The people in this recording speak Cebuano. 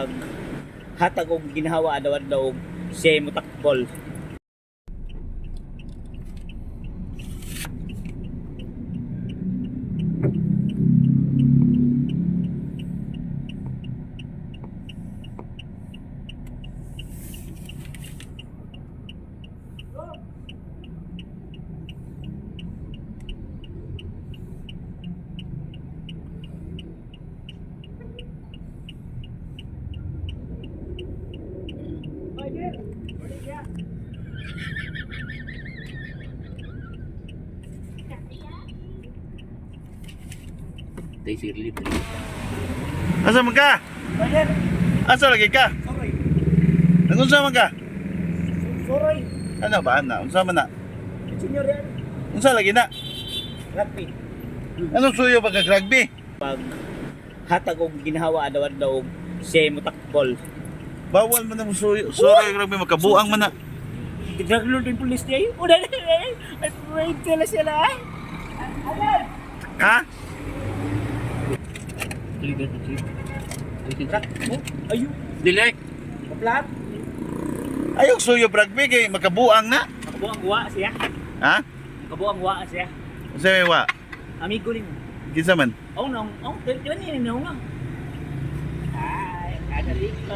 Pag hatag og ginhawa adlaw-adlaw og siya motakbol. Tay sirli. Asa man ka? Brother, Asa lagi ka? sorry. Nagunsa man ka? Sorry. Ano ba na? Unsa man na? Senior yan. Unsa lagi na? Rugby. Anong suyo ba kag rugby? Pag hatag og ginhawa adlaw-adlaw og siya motakbol. Bawal man ang suyo. Suyo rugby, makabuang man na. Drug lord yung police niya. Una na eh. Ay, wait sila sila. Alan! Ha? Ayun. Dili. Kaplat. Ayaw suyo rugby kay makabuang na. Makabuang wa siya. Ha? Makabuang wa siya. Unsa may wa? Amigo ni mo. Kinsa man? Oh no, oh, di ba niya nga? Ay, kada dito.